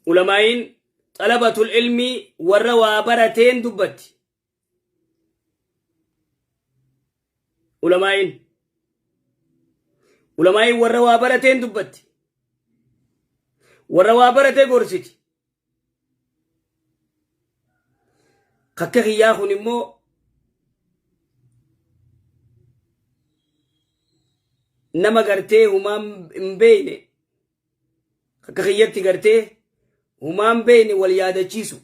Ulamaa'iin xalabatul ilmii warra waa barateen dubbatti. Ulamaa'iin ulamaa'iin warra waa barateen dubbatti. Warra waa barate gorsiti. Kakka kiyyaa kun immoo nama gartee humaan hin beeyne akka kiyyatti gartee humaan beeyne wal yaadachiisu.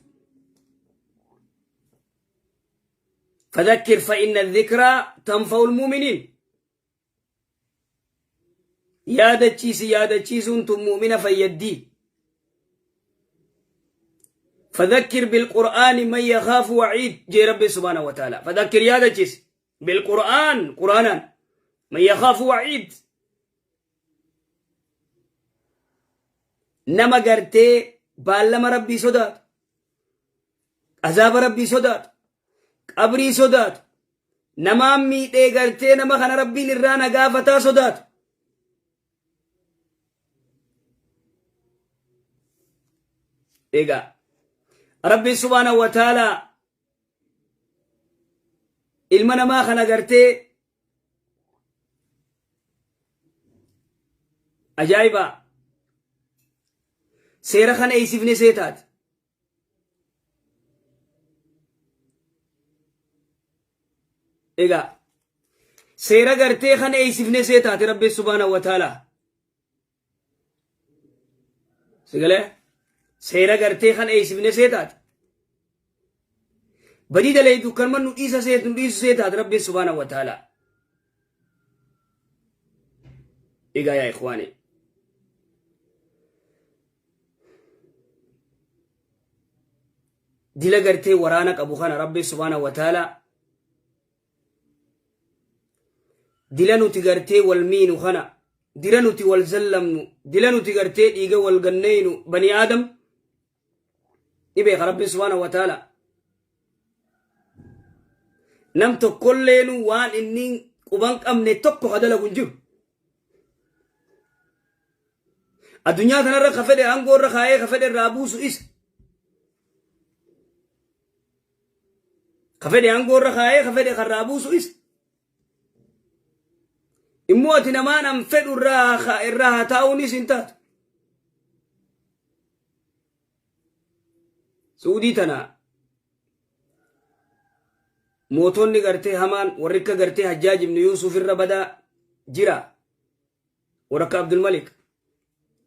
Fadhakkir fa inna dhikraa tanfa'ul mu'miniin. Yaadachiisi yaadachiisuun tun mu'mina fayyaddii. Fadhakkir bilqur'aani man yakhaafu waciid jee rabbi subhaanahu wa ta'ala. Fadhakkir yaadachiisi bilqur'aan qur'aanaan man yakhaafu waciid. Nama gartee baallama rabbii sodaatu, azaaba rabbii sodaatu, qabrii sodaatu, namaan miidhee gartee nama kana rabbiin irraa na gaafataa sodaatu. Egaa rabbiin subhaanahu wa ta'aalaa ilma namaa kana gartee Ajaa'iba! Seera kana eeysifne seetaati. Egaa seera gartee kana eeysifne seetaati Rabbi subhaanahu wa ta'ala. Sigalee seera gartee kan eeysifne seetaati. Badii dalaydu kanuma nu dhiisa seet nu dhiisu seetaati Rabbiin subhaanahu wa ta'ala. Egaa yaa ikhwaani. Dila gartee waraana qabu kana Rabbiin subhaanahu wa ta'ala dila nuti gartee wal miinu kana dila nuti wal zallamnu dila nuti gartee dhiiga wal ganneynu bani aadam ni beeka rabbiin subhaanahu wa ta'ala nam tokkolleenu waan inni quban qabne tokko ka dalagu hin jiru addunyaa kanarra ka fedhe aangoo irra kaayee ka fedhe irraa buusu isa Ka fedhe aangoo irra kaayee ka fedhe karraa buusu isa. Immoo ati namaan an fedhu irraa haa taa'uunis hin taatu. Suudii tana mootonni gartee hamaan warri akka gartee Hajjaaj ibn Yuusuf irra badaa jira. Warra akka Abdul Malik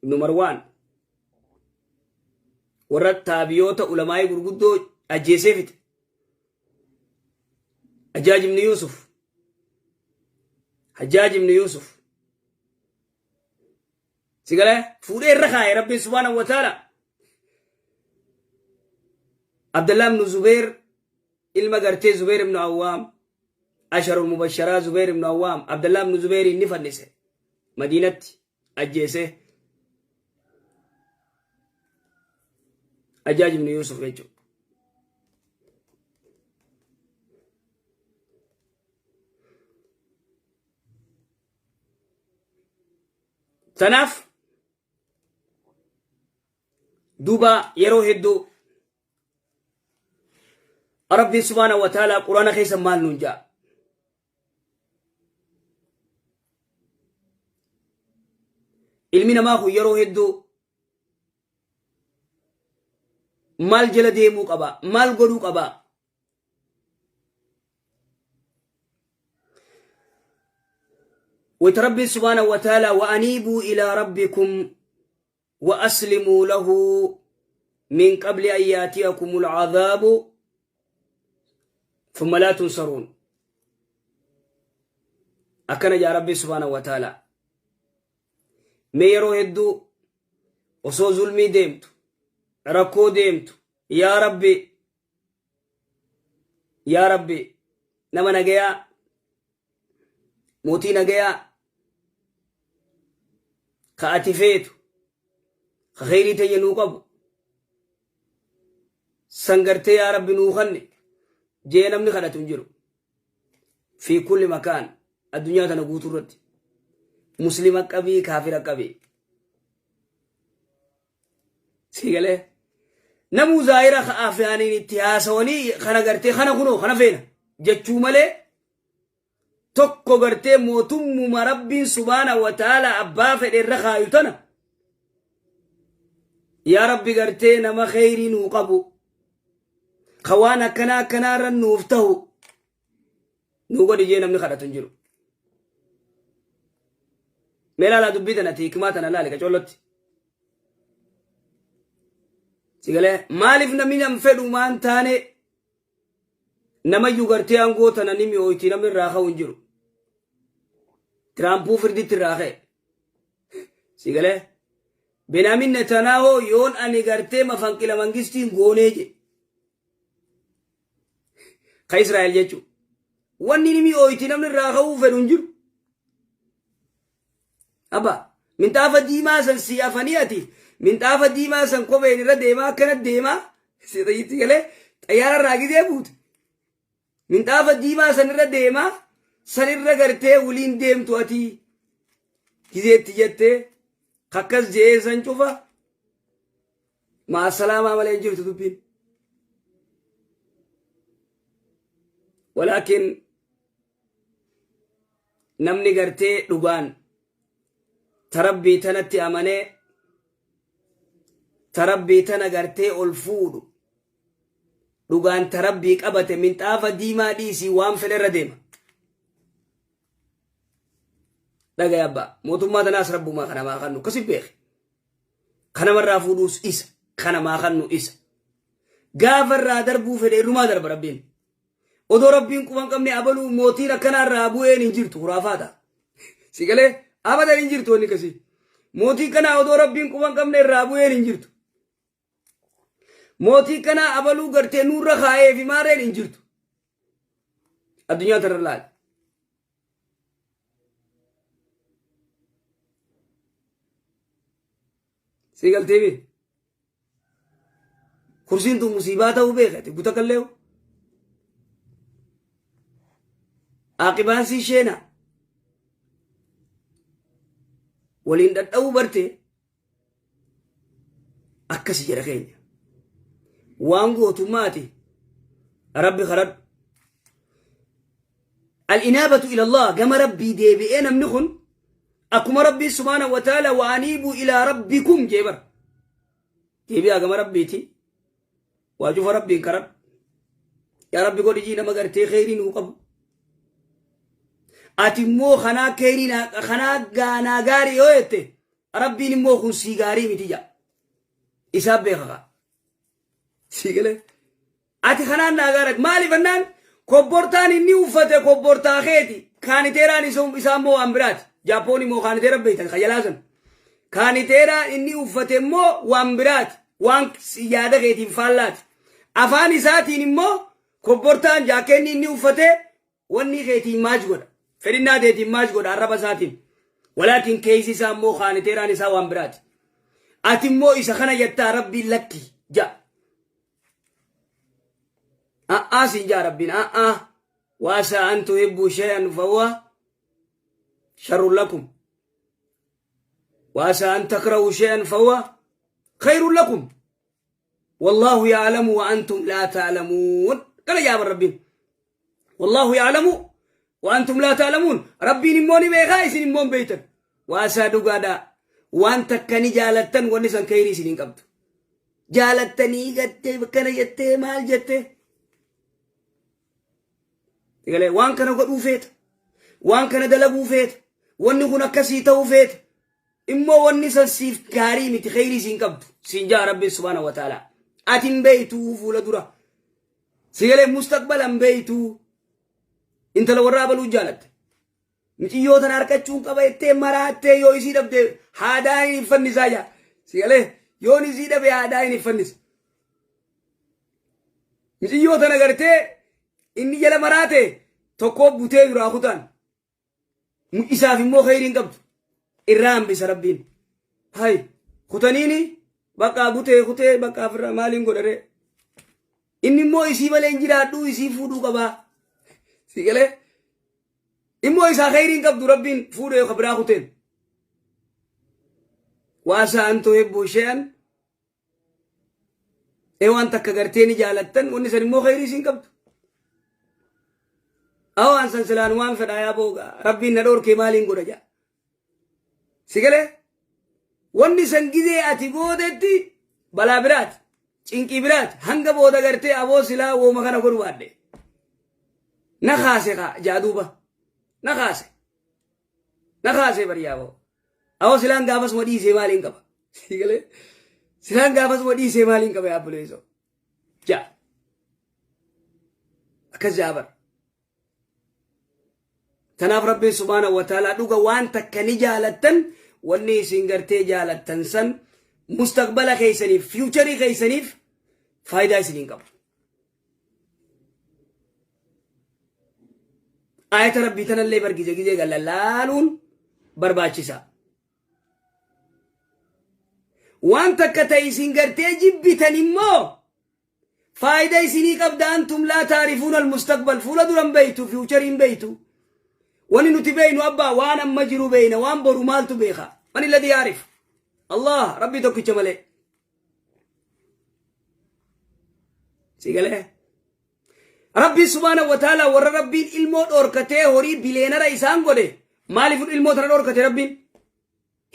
ibn Marwaan warra taabiyoota ulamaa'ii gurguddoo ajjeesee fixe. Hajjaaj ibn Yuusuf Hajjaaj ibn Yuusuf si galee fuudhee irra kaa'e Rabbiin subhaanahu wa ta'ala. Abdallah ibn Zubeer ilma gartee Zubeer ibn Awwaam asharul mubasharaa Zubeer ibn Awwaam Abdallah ibn Zubeer inni fannise Madiinatti ajjeese Hajjaaj ibn Yuusuf jechuudha. Tanaaf duuba yeroo hedduu Rabbiin subhaanahu wa ta'ala quraana keessa maal nuun ja'a? Ilmi namaa kun yeroo hedduu maal jala deemuu qaba? Maal godhuu qaba? Wayta Rabbiin subhaanahu wa ta'ala wa aniibuu ilaa rabbikum wa aslimuu lahu min qabli an yaatiyakumul cadhaabu thumma laa tunsaruun. Akkana jaa Rabbiin subhaanahu wa ta'ala. Mee yeroo hedduu osoo zulmii deemtu, rakkoo deemtu, yaa Rabbi, yaa Rabbi, nama nagayaa, mootii nagayaa, ka ati feetu, ka kheyrii teenya nuu qabu, san gartee yaa Rabbi nuu kanne, jee namni kadhatu hin jiru. Fi kulli makaan addunyaa tana guutuu irratti muslima qabii kaafira qabii. Si galee. Namuu zaahira afaaniin itti haasawanii kana gartee kana kunoo kana feena jechuu malee tokko gartee mootummuma Rabbiin subhaana wa ta'ala abbaa fedhe irra kaayu tana yaa Rabbi gartee nama kheyrii nuu qabu ka waan akkanaa akkanaa irra nuuf tahu nuu godhi jee namni kadhatu hin jiru. Mee laalaa dubbii tana hiikmaa tana laali qacoollotti. Sigalee maaliif namni nam fedhu maan taane namayyuu gartee aangoo tana ni mi'ooyti namni irraa ka'u hin jiru. Tiraampuu firditti irraa ka'e. Sigalee Benaamin Netanaahoo yoon ani gartee mafanqila mangistiin goonee jedhe. Ka Israa'el jechuudha. Wanni ni mi'ooyti namni irraa ka'uu fedhu hin jiru. Abba minxaafa diimaa san si afanii ati minxaafa diimaa san kopheen irra deemaa akkana deemaa si xayyitti galee xayyaara irraa gizee buute. Minxaafa diimaa san irra deemaa san irra gartee waliin deemtu ati gizeetti jettee akkas je'ee san cufa Maasalaamaa malee hin jirtu dubbiin. Walaakin namni gartee dhugaan ta rabbii tanatti amanee ta rabbii tana gartee ol fuudhu dhugaan ta rabbii qabate minxaafa diimaa dhiisii waan fedhe irra deema. Dhagaya abbaa mootummaa tanaas rabbumaa kana maa kannu akkasi beeki. Kanamarraa fuudhuus isa. Kanamaa kannu isa. Gaafa irraa darbuu fedhe irrumaa darba rabbiin. Odoo rabbiin quban qabne abaluu mootiin akkanaa irraa bu'een hin jirtu kuraafaadha. Si galee abadan hin jirtu wanni akkasii. Mootii kanaa odoo rabbiin quban qabne irraa bu'een hin jirtu. Mootii kanaa abaluu gartee nurra kaa'ee fi maareen hin jirtu. Addunyaa tanarra laali. Sii galtee bee? Kursiin tun musiibaa ta'uu beekate guta kallee. Aqibaan sii sheena. Waliin dhadha'uu barte akkasi jedha keenya. Waan gootummaati rabbi kadhadhu. Al-inaabatu ila Allah gama rabbii deebi'ee namni kun akkuma rabbii subhaanahu wa ta'ala wa aniibu ilaa rabbikum jee bara. Deebi'aa gama rabbiiti. Waa cufa rabbiin kadhadhu. Yaa rabbi godhi jii nama gartee kheyrii nuu qabu. Ati immoo kanaa kheyrii kanaa gaanaa gaarii yoo jette rabbiin immoo kun sii gaarii miti jaa. Isaa beeka kaa. Sii galee. Ati kanaan naa gaarii maaliif annaan kobbortaan inni uffate kobbortaa keeti kaaniteeraan isaa immoo waan biraati. Jaappoon immoo kaaniteera beektan kan jalaa san. Kaaniteeraan inni uffate immoo waan biraati. Waan yaada keetiin faallaati. Afaan isaatiin immoo kobbortaan jaakeenni inni uffate wanni keetiin maaj godha. Fedhinnaa teetiin maaj godha arraba isaatiin. Walaakin keessi isaa immoo kaaniteeraan isaa waan biraati. Ati immoo isa kana jettaa rabbiin lakki ja'a. A'aa siin ja'a rabbiin a'aa. Waasaa an tuhibbu shay'an fahuwa sharrun lakum. Waasaa an takrahu shay'an fahuwa khayrun lakum. Wallaahu ya'lamu wa antum laa ta'lamuun. Kana ja'a bar rabbiin. Wallaahu ya'lamu wa antum laa ta'lamuun. Rabbiin immoo ni beekaa isin immoo hin beektan. Waasaa dhugaadhaa. Waan takka ni jaalattan wanni san khayrii isin hin qabdu. Jaalattanii gattee kana jettee maal jettee. Egalee waan kana godhuu feeta. Waan kana dalaguu feeta. Wanni kun akkasii ta'uu feeta. Immoo wanni san siif gaarii miti kheyrii siin qabdu. Siin ja'a Rabbiin subhaanahu wa ta'ala. Ati hin beeytuu fuula dura. Si galee mustaqbala hin beeytuu. Intala warraa abaluu jaalatte. Miciyyoo tana harkachuun qaba jettee maraattee yoo isii dhabde haadaa hin fannisaa jaa. Si galee yoon isii dhabe haadaa hin fannisa. Miciyyoo tana gartee inni jala maraate tokkoo butee duraa kutaan. Isaaf immoo kheyriin qabdu. Irraa hambisa rabbiin. Hay kutaniini bakka butee kutee bakka ofirraa maaliin godharee. Inni immoo isii malee hin jiraadhuu isii fuudhuu qabaa. Si galee immoo isaa kheyriin qabdu rabbiin fuudhee ka biraa kuteen. Waasaa an tuhibbu shay'an Ee waan takka gartee ni jaalattan wanni san immoo khayrii siin qabdu. Awaan san silaan waan fedhaa yaa booga rabbiin na dhoorkee maaliin godha jaa. Si galee wanni san gizee ati gootetti balaa biraati cinqii biraati hanga booda gartee aboo silaa wooma kana godhu baadhe. Na kaase kaa jaa duuba na kaase na kaase bari yaa boo. Awoo silaan gaafasuma dhiisee maaliin qaba? Si galee silaan gaafasuma dhiisee maaliin qaba yaa obboleessoo? Jaa. Akkas jaa bara. Tanaaf Rabbiin subhaanahu wa ta'aalaa dhuga waan takka ni jaalattan wanni isin gartee jaalattan san mustaqbala keessaniif fiicharii keessaniif faayidaa isin hin qabu. Ayata Rabbii tanallee bar gize gizee galla laaluun barbaachisa. Waan takka ta'e isin gartee jibbitan immoo faayida isinii qabda antum laa taarifuun almustaqbal fuula duran beeytu fiicharii hin beeytu. Wani nuti beeynu abbaa waan amma jiru beeyna waan boru maaltu beeka. Man illadii yaarif? Allah Rabbii tokkicha malee. Si galee? Rabbiin subhaanahu wa ta'ala warra Rabbiin ilmoo dhoorkatee horii bileenara isaan godhe maaliif ilmoo tana dhoorkate Rabbiin?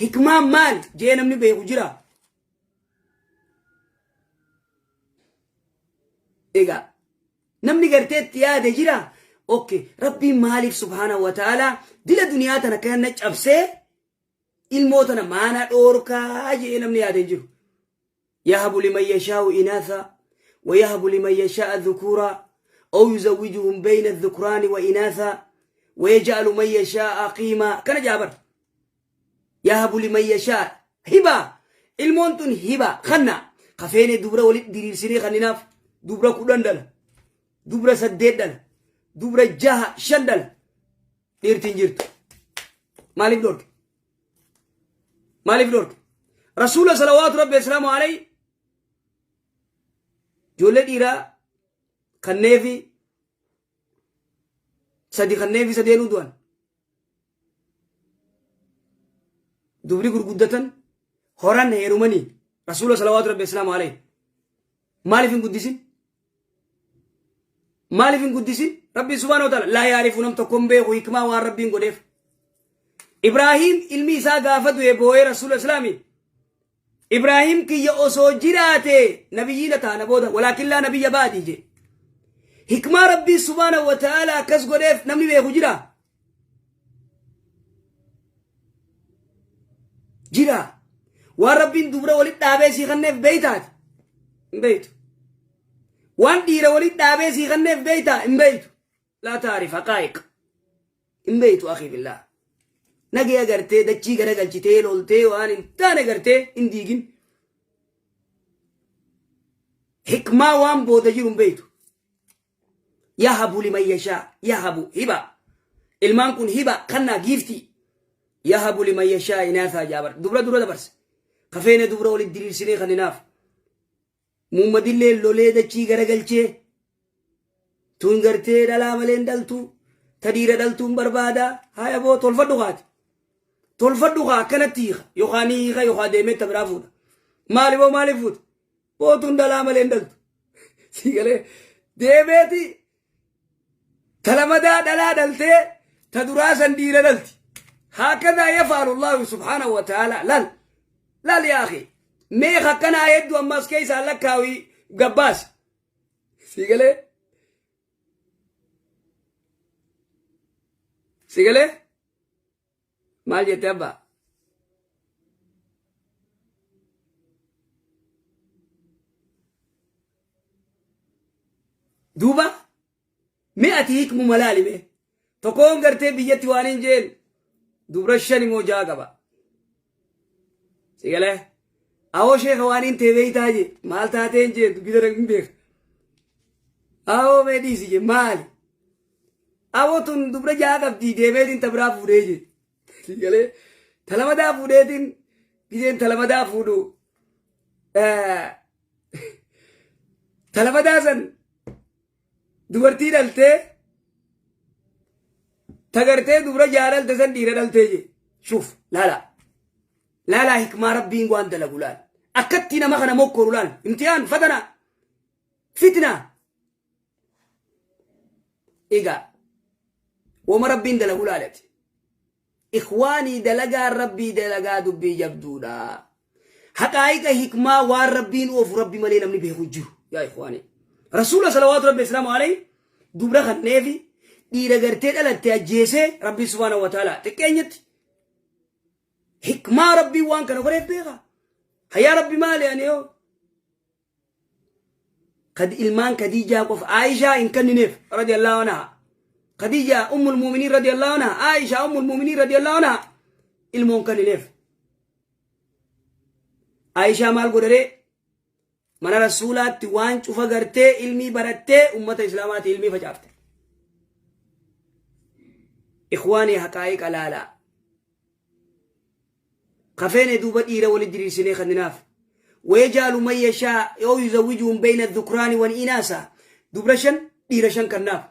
Hikmaan maal jee namni beeku jira. Egaa namni gartee itti yaade jira. Okay, Rabbiin maaliif subhaanahu wa ta'ala dila duniyaa tana kana cabsee ilmoo tana maana dhoorkaa jee namni yaade hin jiru. Yahabu liman yashaa'u inaatha wa yahabu liman yashaa'a dhukuura aw yuzawwijuhum bayna dhukraani wa inaatha wa yaj'alu man yashaa'a aqiima kana jaa bar. Yahabu liman yashaa hiba ilmoon tun hiba kanna kafeene dubra walit diriirsinee kanninaaf dubra 10 dhala dubra 8 dhala dubra 6 5 dhala dhiirti hin jirtu maaliif dhorke maaliif dhorke rasuula salawaatu rabbi islaamu alayhi ijoollee dhiiraa kanneefi sadi kanneefi sadeenuu du'an dubri gurguddatan horan heerumanii rasuula salawaatu rabbi islaamu alayhi maaliif hin guddisin Maaliif hin guddisin? Rabbiin subhaanahu wa ta'ala laa yaarifu nam tokko hin beeku hikmaa waan Rabbiin godheef. Ibraahiim ilmi isaa gaafa du'e boo'ee Rasuula Islaamii. Ibraahiim kiyya osoo jiraate nabiyyiina taana booda walaakin laa nabiyya baadii jee. Hikmaa Rabbiin subhaanahu wa ta'ala akkas godheef namni beeku jira. Jira. Waan Rabbiin dubra walitti dhaabee sii kanneef beeytaati. Hin beeytu. Waan dhiira walitti dhaabee sii kanneef beeytaa hin beeytu. Laa taarif haqaa'iq. Hin beeytu akii billaa. Nagaya gartee dachii garagalchitee loltee waan hin taane gartee hin diigin. Hikmaa waan booda jiru hin beeytu. Yahabu liman yashaa yahabu hiba ilmaan kun hiba kannaa giiftii yahabu liman yashaa inaasaa jaabar dubra dura dabarse kafeene dubra walitti diriirsinee kanninaaf muummadillee lolee dachii garagalchee tun gartee dhalaa malee hin dhaltu ta dhiira dhaltuun barbaada haya boo tolfadhu kaati tolfadhu kaa akkanatti hiika yookaan ni hiika yookaan deemee ta biraa fuudha maali boo maaliif fuuta Bootuun dhalaa malee hin dhaltu. Sii galee deemeeti ta lamadaa dhalaa dhaltee ta duraa san dhiira dhalti. Haakadaa yafaalu Allahu subhaanahu wa ta'ala lal lal yaa akhi mee akkanaa hedduu ammas keessaa lakkaawii gabbaasi. Sii galee sii galee Maal jette abbaa? Duuba mee ati hiikmuma laali mee. Tokkoon gartee biyyatti waan hin jeen dubra shani moo ja'a qaba. Si galee? Awoo sheeka waan hin ta'e beeytaa jee maal taatee hin jeen dubbii tana hin beeka. Awoo mee dhiisi jee maali? Awoo tun dubra ja'a qabdi deemeetiin ta biraa fuudhee jee. Si galee ta lamadaa fuudheetiin gizeen ta lamadaa fuudhu ta lamadaa san dubartii dhaltee ta gartee dubra ja'a dhalte san dhiira dhaltee jee. Shuuf laala. Laalaa hikmaa rabbiin waan dalagu laal. Akkatti nama kana mokkoru laal. Imtihaan fatana. Fitnaa. Egaa wama Rabbiin dalagu laalati. Ikhwaanii dalagaan Rabbii dalagaa dubbii jabduudha. Haqaa'iqa hikmaa waan Rabbiin oofu Rabbi malee namni beeku hin jiru. Yaa ikhwaanii. Rasuula salawaatu Rabbi islaamu alayhi dubra kanneefi dhiira gartee dhalatte ajjeesee Rabbi subhaanahu wa ta'ala xiqqeenyatti hikmaa Rabbiin waan kana godheef beeka. Hayyaa Rabbi maali ani yoo kad ilmaan Khadiijaa qofa Aishaa hin kennineef radiyallahu anha. Khadiijaa ummul mu'miniin radiyallahu anha Aishaa ummul mu'miniin radiyallahu anha ilmoon kennineef. Aishaa maal godharee mana rasuulaatti waan cufa gartee ilmii barattee ummata islaamaatti ilmii facaafte. Ikhwaanii haqaa'iqa laalaa. Kafeene duuba dhiira wali diriirsinee kanninaaf. Wayajaalu man yashaa yoo yuzawwijuhum bayna dhukraani wal inaasa. Dubra shan dhiira shan kannaaf.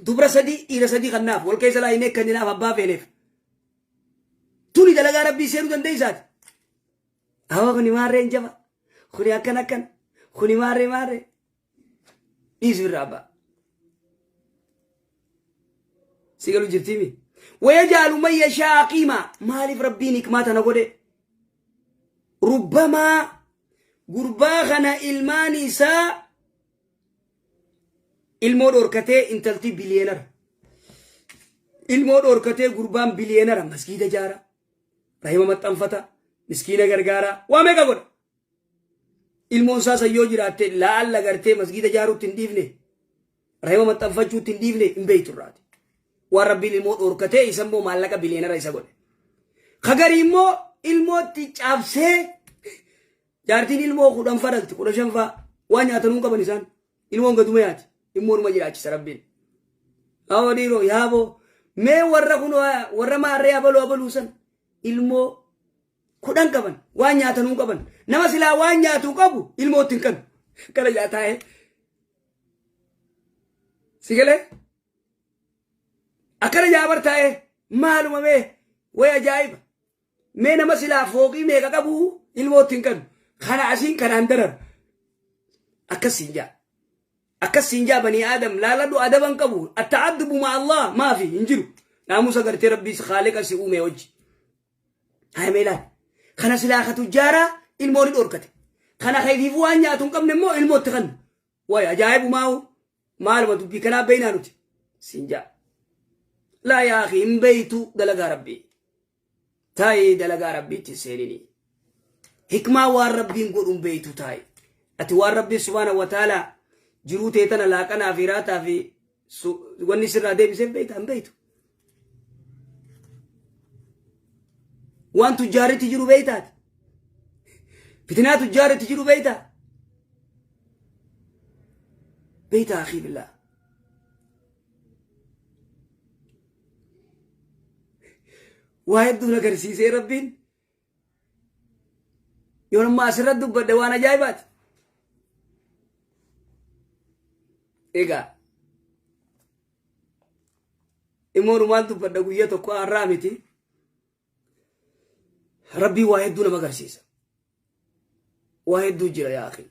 Dubra sadi dhiira sadi kannaaf. Wal keessa laaynee kanninaaf abbaa feeneef. Tuni dalagaa rabbii seenuu dandeessaati. Awa kuni maarreen jaba. Kuni akkan akkan. Kuni maarree maarree. Dhiisi irraa abbaa. Si galu jirtiimi. Wayajaalu man yashaa aqiima. Maaliif rabbiin hikmaa tana godhe? Rubbamaa gurbaa kana ilmaan isaa ilmoo dhorkatee intalti biliyeenara. Ilmoo dhorkatee gurbaan biliyeenara masgiida jaara. Rahima maxxanfata. Miskiina gargaara. Waa meeqa godha? Ilmoon isaa san yoo jiraatte la'alla gartee masgiida jaaruutti hin dhiifne rahima maxxanfachuutti hin dhiifne hin beektu irraati. Waan rabbiin ilmoo dhoorkatee isa immoo maallaqa biliyeenara isa godhe. Kagarii immoo ilmootti cabsee jaartiin ilmoo 10 fadhalti 15 faa waan nyaatanuu qaban isaan ilmoon gaduma yaati ilmoonuma jiraachisa rabbiin. Awwa dhiiroo yaaboo mee warra kun warra maarree abaluu abaluu san ilmoo 10 qaban waan nyaatanuu qaban nama silaa waan nyaatu qabu ilmootti hin kanu kana nyaataa'ee si galee akkana nyaabar taa'ee maaluma mee way ajaa'iba mee nama silaa fooqii meeqa qabu ilmootti hin kanu kana asiin kanaan darar akkas siin jaa akkas siin jaa banii aadam laaladhu adaban qabu atta'addubu ma Allah maafi hin jiru naamusa gartee rabbii khaaliqa si uume wajji Haya mee ilaali. Kana silaa ka tujjaaraa ilmoo ni dhorkate. Kana ka ifiifuu waan nyaatu hin qabne immoo ilmoo itti kanna. Wayi ajaa'ibumaa'u maaluma dubbii kanaa beeynaa nuti. Siin jaa. Laa yaa akhi hin beeytu dalagaa rabbii. Taa'ii dalagaa rabbiitti hin seenini. Hikmaa waan rabbiin godhu hin beeytu taa'i. Ati waan rabbiin subhaana wa ta'ala jiruu tee tana laaqanaa fi raataa fi wanni sirraa deebiseef beeyta hin beeytu. Waan tujjaarritti jiru beeytaati. Fitinaa tujjaarritti jiru beeytaa. Beeytaa akii billaa. Waa hedduu na agarsiisee rabbiin. Yoon amma asirratti dubbadhe waan ajaa'ibaati. Egaa immoo numaan dubbadha guyya tokko har'aa miti. Rabbiin waa hedduu nama agarsiisa. Waa hedduu jira yaa akhi.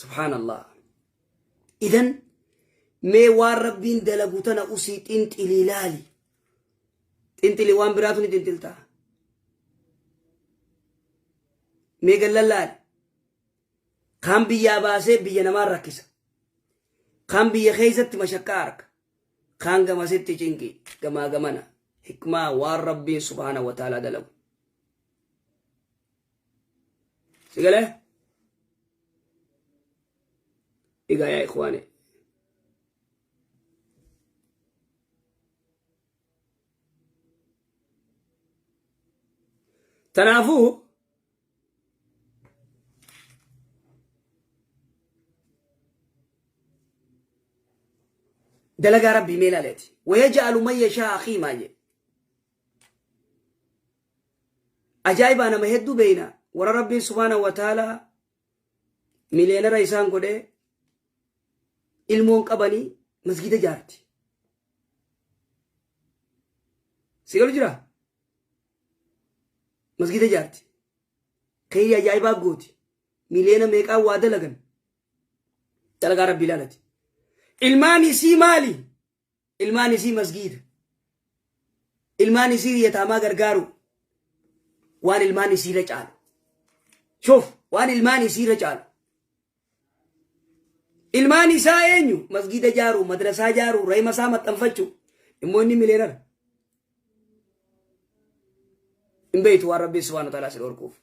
Subhaanallah. Idan mee waan rabbiin dalagu tana usii xinxilii laali. Xinxili waan biraatu ni xinxiltaa. Mee gallallaali. Kaan biyyaa baasee biyya namaa rakkisa. Kaan biyya keessatti mashakkaa arga. Kaan gamasitti cinqi gamaa gamana. Hikmaa waan rabbiin subhaana wa ta'ala dalagu. Si galee? Egaa yaa ikhwaane. Tanaafuu dalagaa rabbii mee ilaaleeti. Wayaja'alu man yashaa aqiimaa jedhe. Ajaa'ibaa nama hedduu beeyna warra rabbiin subhaanahu wa ta'aalaa miliyeenara isaan godhee ilmoon qabanii masgiida jaarti. Si galu jira? Masgiida jaarti. Kayrii ajaa'ibaa gooti. Miliyoona meeqaan waa dalagan. Dalagaa rabbii ilaalati. Ilmaan isii maali? Ilmaan isii masgiida. Ilmaan isii yataamaa gargaaru. Waan ilmaan isiirra caalu. Shuf waan ilmaan isiirra caalu. Ilmaan isaa eenyu? Masgiida jaaru, madrasaa jaaru, rahima isaa maxxanfachuu. Immoo inni mileenara. Hin beektu waan Rabbiin subhaanahu wa ta'aalaa si dhorkuuf.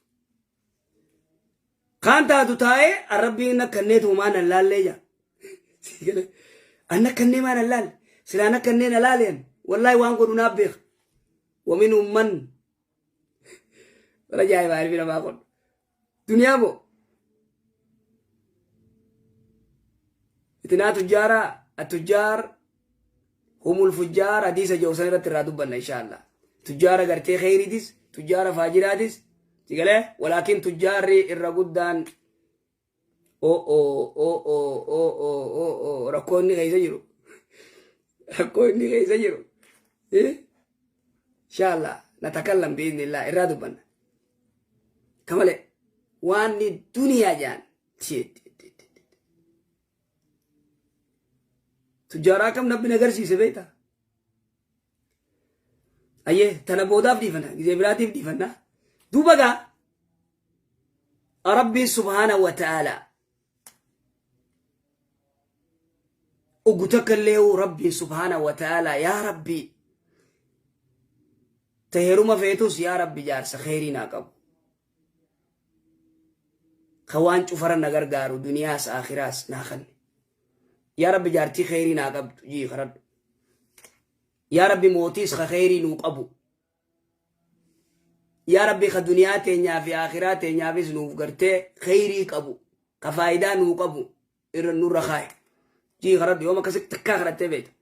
Kaan taatu taa'ee arrabbiin akkanneetu maan allaallee jaa. An akkannee maan allaalle. Silaan akkannee na laalean. Wallaahi waan godhu naaf beeka. Waminhum man. Bara ajaa'ibaa ilmi namaa kun. Duniyaa moo? Itinaa tujjaaraa atujjaar humul fujjaar hadiisa jedhu san irratti irraa dubbanna inshaallah. Tujjaara gartee kheyriitis tujjaara faajiraatis sigalee walaakin tujjaarri irra guddaan o o o o o o o o rakkoo inni keessa jiru rakkoo inni keessa jiru inshaallah natakallam biiznillah irraa dubbanna. Kamale waan duniyaa jaan tujjaaraa akkam nabbi nagarsiise beektaa? Ayyee tana boodaaf dhiifanna gizee biraatiif dhiifanna. Duuba gaa Rabbiin subhaana wa ta'ala Oggu takka illee Rabbiin subhaana wa ta'ala yaa Rabbi ta heeruma feetus yaa Rabbi jaarsa kheyrii naa qabu. Ka waan cufara na gargaaru duniyaas aakhiraas naa kanne. Yaa Rabbi jaartii kheyrii naa qabdu jii kadhadhu. Yaa Rabbi mootiis ka kheyrii nuu qabu. Yaa Rabbi ka duniyaa teenyaa fi aakhiraa teenyaafis nuuf gartee kheyrii qabu ka faayidaa nuu qabu irra nurra kaaye. Jii kadhadhu yoom akkasitti takkaa kadhattee beekta.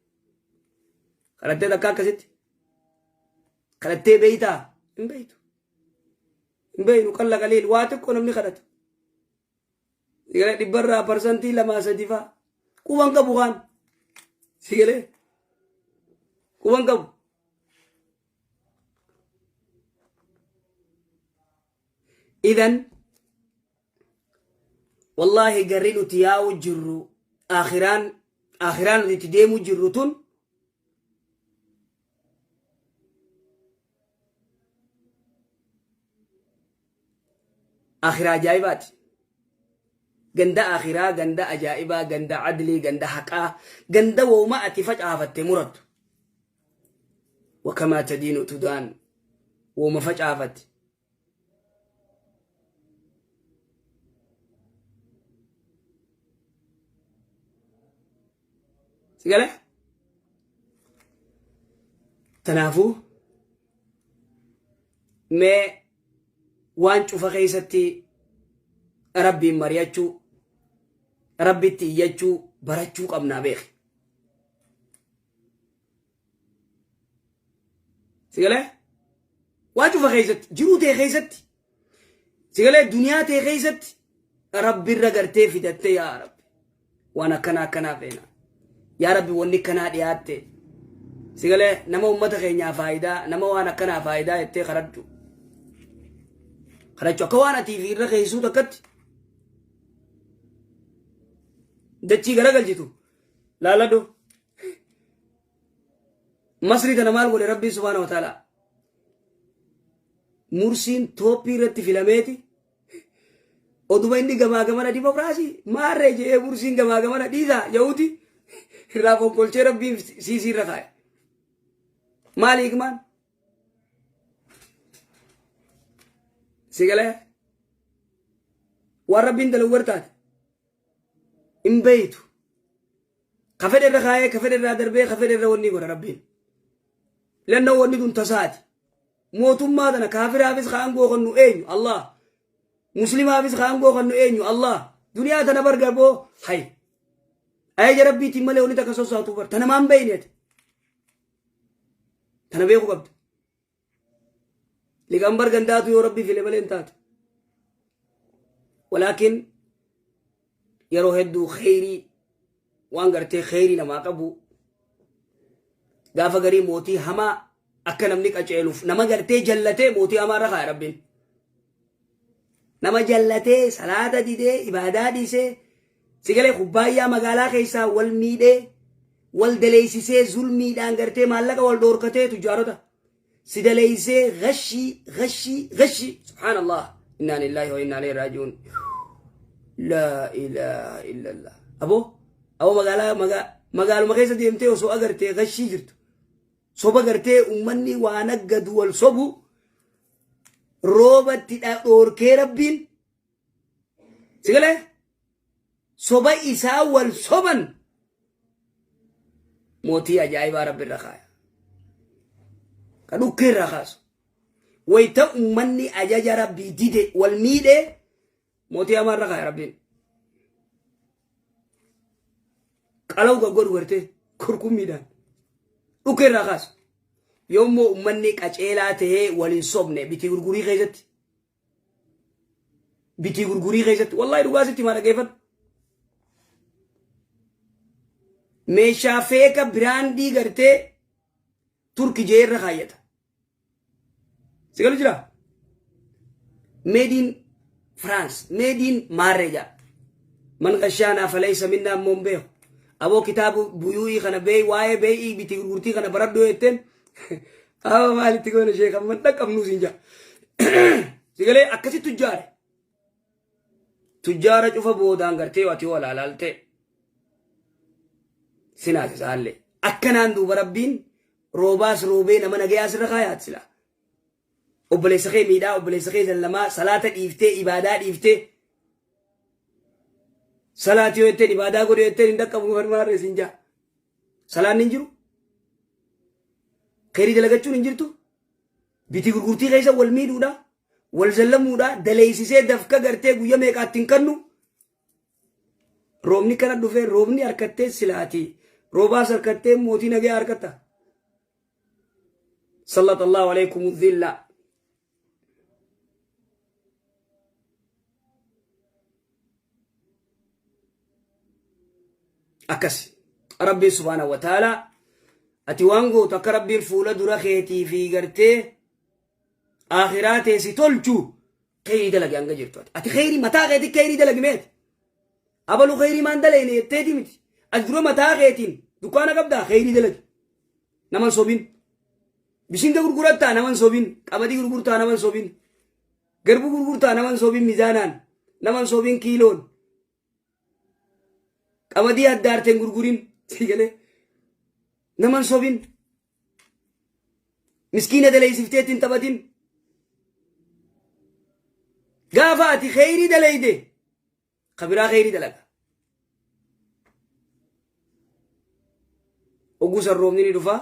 Kadhattee takkaa akkasitti. Kadhattee beektaa? Hin beektu. Hin beeknu qalla qaliil waa xiqqoo namni kadhatu. Sigalee dhibbarraa parsantii lamaa sadi faa. Quban qabu kaan. Sigalee. Quban qabu. Idan wallaahi garri nuti yaa'u jirru aakhiraan aakhiraan nuti itti deemu jirru tun Akhiraa ajaa'ibaati. Ganda akhiraa, ganda ajaa'ibaa, ganda adlii, ganda haqaa, ganda wooma ati facaafatte murattu. Wakamaa tadiinu tudaan wooma facaafatte. Si galee? Tanaafuu mee waan cufa keessatti rabbiin mari'achuu rabbitti iyyachuu barachuu qabnaa beeki. Si galee? Waan cufa keessatti jiruu tee keessatti si galee duniyaa tee keessatti rabbirra gartee fidattee yaa rabbi waan akkanaa akkanaa feena. Yaa rabbi wanni akkanaa dhiyaatte si galee nama ummata keenyaa faayidaa nama waan akkanaa faayidaa jettee kadhadhu. Kadhachuu akka waan atii fi irra keessuu takkatti dachii garagalchitu laaladhu. Masrii tana maal godhe Rabbiin subhaana wa ta'ala? Mursiin tooppii irratti filameeti. Oduma inni gamaa gamana dimokiraasii maarree jedhee mursiin gamaa gamana dhiisaa yahuti irraa fonqolchee Rabbiin siisii irra kaa'e. Maali hikmaan? Si galee? Waan Rabbiin dalagu gartaate. Hin beeytu. Ka fedhe irra kaayee, ka fedhe irraa darbee, ka fedhe irra wanni godha Rabbiin. Lannoo wanni tun tasaati. Mootummaa tana kaafiraafis ka aangoo kennu eenyu? Allah. Muslimaafis ka aangoo kennu eenyu? Allah. Duniyaa tana bar garboo hay. Ajaja Rabbiitiin malee wanni takka sossaatu bar. Tana maan beeyne ati. Tana beekuu qabda. Liqambar gandaatu yoo Rabbi file malee hin taatu. Walaakin yeroo hedduu kheyrii waan gartee kheyrii namaa qabu gaafa garii mootii hamaa akka namni qaceeluuf nama gartee jallatee mootii hamaa irra kaaya Rabbiin. Nama jallatee salaata didee ibaadaa dhiisee Sigalee kubbaayyaa magaalaa keessaa wal miidhee wal daleessisee zulmiidhaan gartee maallaqa wal dhoorkatee tujjaarota si daleessee gashii gashii gashii subhaanallah innaa lillaahi wa innaa ilayhi raaji'uun laa ilaaha illallah aboo aboo magaalaa magaaluma keessa deemtee osoo agartee gashii jirtu soba gartee ummanni waa naggadu wal sobu roobatti dhoorkee rabbiin sigalee soba isaa wal soban mootii ajaa'ibaa rabbi irra kaaya. Ka dhukkee irraa kaasu. Wayita ummanni ajaja rabbii dide wal miidhee mootii hamaa irra kaaya rabbiin. Qalawu gaggodhu gartee kurkummiidhaan dhukkee irraa kaasu. Yoommoo ummanni qaceelaa tahee wal hin sobne bitii gurgurii keessatti bitii gurgurii keessatti wallahi dhugaa sitti himaa dhaggeeffadhu. Meeshaa feeka biraandii gartee turki jee irra kaayyata. Si galu jira? Made in France, made in maarree jaa. Man gashaanaa falaysa minnaa immoo hin beeku. Aboo kitaaba buyuu'ii kana beey waa'ee beey'ii bitii gurgurtii kana baradhu jetteen Amma maalitti goona sheek amma dhaqqabnuu siin jaa. Sigalee akkasi tujjaare. Tujjaara cufa boodaan gartee ati yoo alaalaalte sinaas isaallee. Akkanaan duuba rabbiin roobaas roobee nama nagayaa sirra kaayaat sila. Obboleessa kee miidhaa obboleessa kee zallamaa salaata dhiiftee ibaadaa dhiiftee salaati yoo jetteen ibaadaa godhe jetteen hin dhaqqabu farmaarree siin jaa. Salaanni hin jiru. Kheyrii dalagachuun hin jirtu. Bitii gurgurtii keessa wal miidhuudha. Wal zallamuudha. Daleessisee dafka gartee guyya meeqaatti hin kannu. Roobni kana dhufee roobni harkattee silaati. Roobaas harkattee mootii nagayaa harkatta. Sallallahu alaikum dhilla. Akkas rabbiin subhaanahu wa ta'ala ati waan gootu akka rabbiin fuula dura keetii fi gartee akhiraa tee si tolchu kheyrii dalagi hanga jirtu ati. Ati kheyrii mataa keetii kheyrii dalagi meeti. Abalu kheyrii maan dalayne jetteeti miti. Ati dura mataa keetiin dukkaana qabdaa kheyrii dalagi. Naman sobin. Bishinga gurgurattaa naman sobin. Qamadii gurgurtaa naman sobin. Garbuu gurgurtaa naman sobin mizaanaan. Naman sobin kiiloon. Qamadii addaarte hin gurgurin. Sii galee. Naman sobin. Miskiina daleessifteetti hin taphatin. Gaafa ati kheyrii daleyde ka biraa kheyrii dalaga. Oguu san roobni ni dhufa.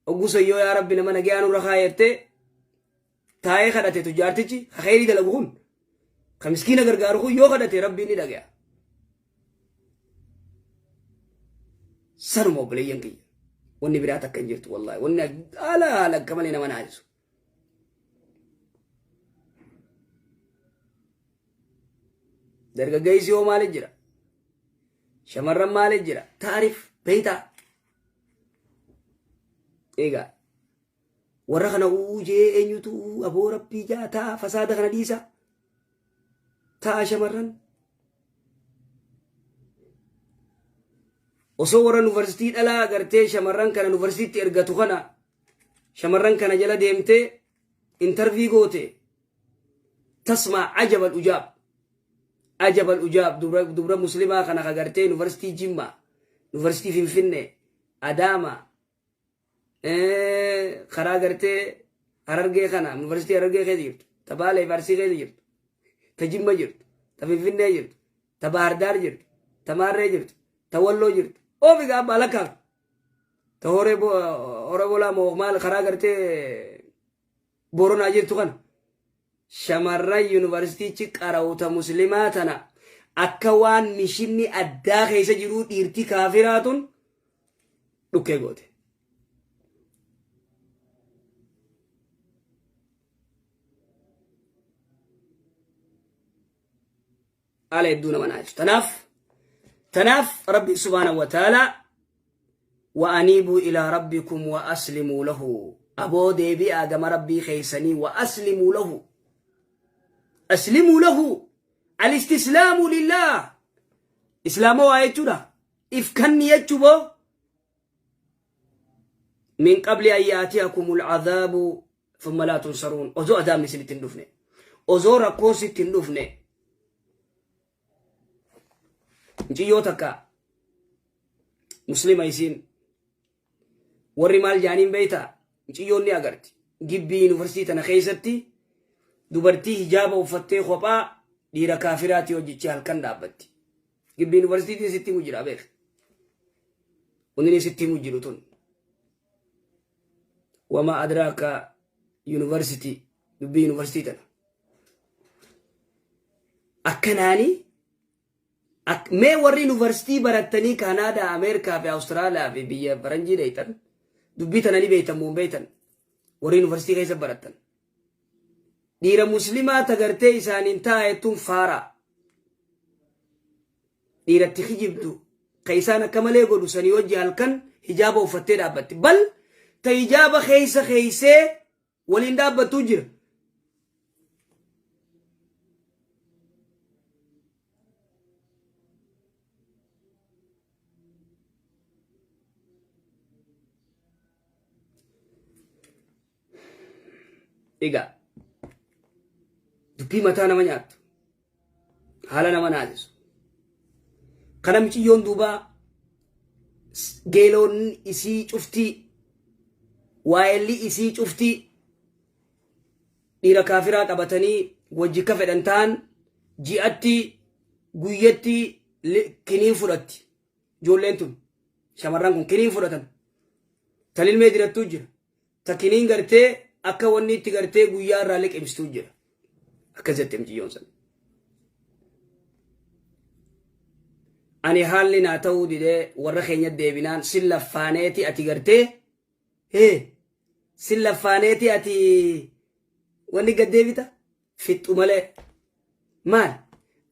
Oguu san yoo yaa rabbi nama nagayaa nurra kaayattee taa'ee kadhate tujjaartichi ka kheyrii dalagu kun ka miskiina gargaaru kun yoo kadhate rabbiin ni dhagaya. Sanuma obboleeyyan kiyya. Wanni biraa takka hin jirtu wallaahi. Wanni haala haala akka malee nama naasisu. Dargaggeessi hoo maaliif jira? Shamarran maaliif jira? Taarif beeytaa. Egaa warra kana uujee eenyutu aboo rabbii jaa ta'a fasaada kana dhiisa. Ta'a shamarran. Osoo warra yuunivarsiitii dhalaa gartee shamarran kana yuunivarsiitiitti ergatu kana shamarran kana jala deemtee intarvii goote tasmaa ajabal ujaab ajabal ujaab dubra dubra muslimaa kana ka gartee yuunivarsiitii Jimmaa yuunivarsiitii Finfinnee Adaama karaa gartee Harargee kana yuunivarsiitii Harargee keessa jirtu ta Baalee fi Arsii keessa jirtu ta Jimma jirtu ta Finfinnee jirtu ta Baahirdaar jirtu ta Maarree jirtu ta Walloo jirtu oofi gaa abbaa lakkaaf ta horee horee bolaa moo maal karaa gartee Boronaa jirtu kana shamarran yuunivarsiitichi qarawuta muslimaa tana akka waan mishinni addaa keessa jiruu dhiirtii kaafiraa tun dhukkee goote. Haala hedduu nama naachisu. Tanaaf Rabbi subhaanahu wa ta'aalaa wa aniibuu ilaa rabbikum wa aslimuu lahu aboo deebi'aa gama rabbii keessanii wa aslimuu lahu aslimuu lahu alistislaamu lillah. Islaama waa jechuudha. If kanni jechuu boo. Min qabli an yaatiyakumul adhaabu thumma laa tunsaruun. Osoo adaabni isinitti hin dhufne. Osoo rakkoon sitti hin dhufne. Muciyyoo takka muslima isiin warri maal jaaniin beeytaa muciyyoon ni agarti. Gibbii yuunivarsiitii tana keessatti dubartii hijaaba uffattee kophaa dhiira kaafiraatii hojjechee halkan dhaabbatti. Gibbii yuunivarsiitiin sitti himu jira beek. Wanni sitti himu jiru tun. Wama adraaka yuunivarsiitii dubbii yuunivarsiitii tana. Akkanaanii Mee warri yuunivarsiitii barattanii Kaanaadaa, Ameerikaa fi Awustiraaliyaa fi biyya faranjii dheeytan dubbii tana ni beeytan moo hin beeytan? Warri yuunivarsiitii keessa barattan. Dhiira muslimaa tagartee isaaniin taa'ettuun faaraa. Dhiiratti kijibdu ka isaan akka malee godhu sanii wajji halkan hijaaba uffattee dhaabbatti. Bal ta hijaaba keessa keeysee waliin dhaabbattuu jira. Egaa dubbii mataa nama nyaattu haala nama naasisu kana miciyyoon duubaa geeloon isii cuftii waa'elli isii cuftii dhiira kaafiraa qabatanii wajji ka fedhan ta'an ji'atti guyyatti kiniin fudhatti ijoolleen tun shamarran kun kiniin fudhatan tan ilmee dirattuu jira Ta kiniin gartee akka wanni itti gartee guyyaa irraa liqimsituu jira. Akkas jette mucayyoon san. Ani haalli naa ta'uu didee warra keenya deebinaan sin laffaaneeti ati gartee hee sin laffaaneeti ati wanni gad deebita fixxu malee maal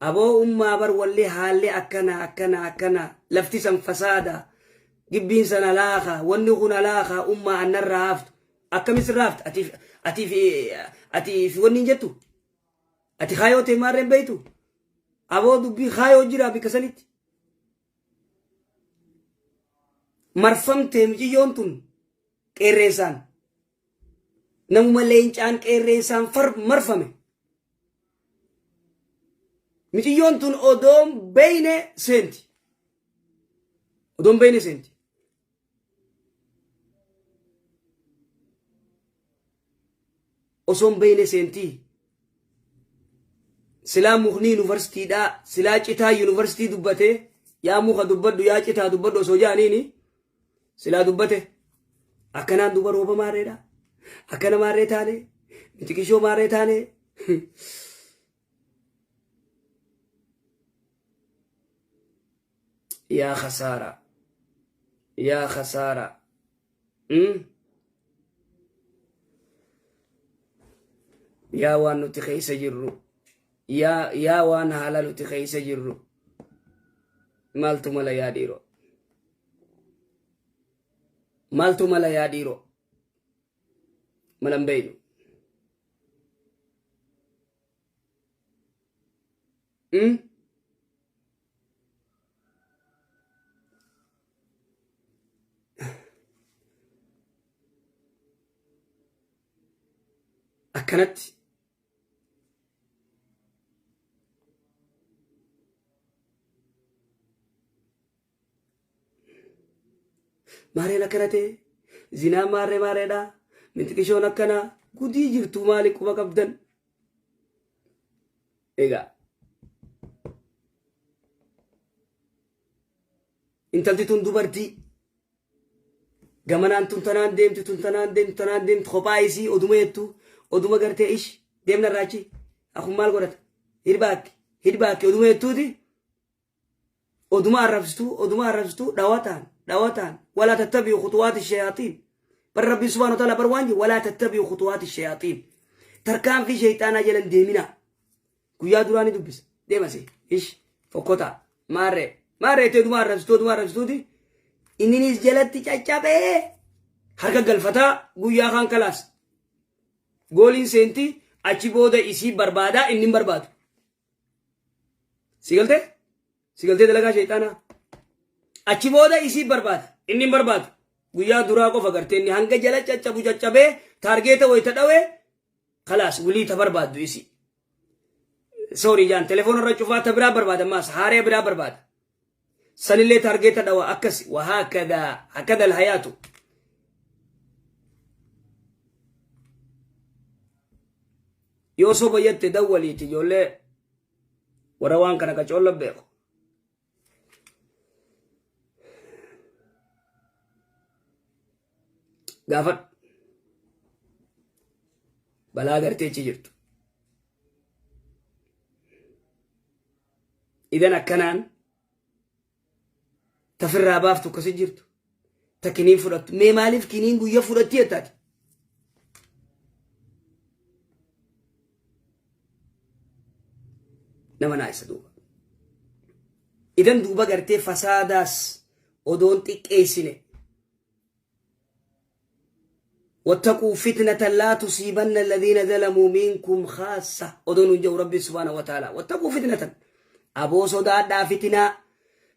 aboo ummaa bar walli haalli akkana akkana akkana lafti san fasaada gibbiin san alaaka wanni kun alaaka ummaa annarraa haftu akkami sirraa haftu atiif atiif atiif wanni hin jettu ati kaayoo ta'e maarreen beeytu aboo dubbii kaayoo jira bikka sanitti marfamtee miciyyoon tun qeerreensaan Namuma leencaan qeerreensaan marfame. Miciyyoon tun odoon beeyne seenti. Odoon beeyne seenti. Osoon beeyne seentii. Silaa mukni yuunivarsiitiidhaa silaa citaa yuunivarsiitii dubbatee yaa muka dubbadhu yaa citaa dubbadhu osoo jaaniini Silaa dubbate akkanaan duba rooba maarreedha. Akkana maarree taane mitiqishoo maarree taane. Yaa khasaara. Yaa khasaara. Yaa waan nuti keessa jirru. Yaa waan haala nuti keessa jirru. Maaltu mala yaa dhiiroo. Maaltu mala yaa dhiiroo? Mala hin beeynu. Akkanatti Maareen akkana ta'e zinaan maarree maarreedha minxiqishoon akkana gudii jirtu maali quba qabdan. Egaa intalti tun dubartii gamanaan tun tanaan deemti tun tanaan deemti tanaan deemti kophaa isii oduma jettu oduma gartee ish deemna irraa achi akun maal godhata hidbaakki hidbaakki oduma jettuuti oduma arrabsituu oduma arrabsituu dhawataan dhawataan walaa tattabi'u khutuwaati shayaaxiin bar rabbiin subhaanahu wa ta'ala bar waan jedhu walaa tattabi'u khutuwaati shayaaxiin tarkaanfii shayxaanaa jalan deeminaa guyyaa duraa ni dubbisa deemase ish fokkotaa maarree maarree itti oduma arrabsituu oduma arrabsituuti inninis jalatti caccabee harka galfataa guyyaa kaan kalaas gooliin seenti achi booda isii barbaadaa inni hin barbaadu si galtee? Si galtee dalagaa sheexaanaa. Achi booda isii barbaada. Inni hin barbaadu. Guyyaa duraa qofa gartee inni hanga jala caccabu caccabee taargeeta wayita dhawee kalaas wilii ta barbaaddu isii. Sorry jaan telefoona irra cufaa ta biraa barbaada maas haaree biraa barbaada. Sanillee taargeeta dhawa akkasi wahaakadaa hakada alhayaatu. Yoo soba jette dawwaliiti ijoollee warra waan kana qacoolla beeku. Gaafadhu. Balaa gartee achi jirtu. Idan akkanaan tafirraa baaftu akkasi jirtu. Ta kiniin fudhattu. Mee maaliif kiniin guyya fudhatti jettaati? Nama naayisa duuba. Idan duuba gartee fasaadaas odoon xiqqeessine. Wattaquu fitnatan laa tusiibanna alladhiina zalamuu minkum khaassa odoo nuun jedhu rabbi subhaanahu wa ta'ala. Wattaquu fitnatan. Aboo sodaadhaa fitinaa.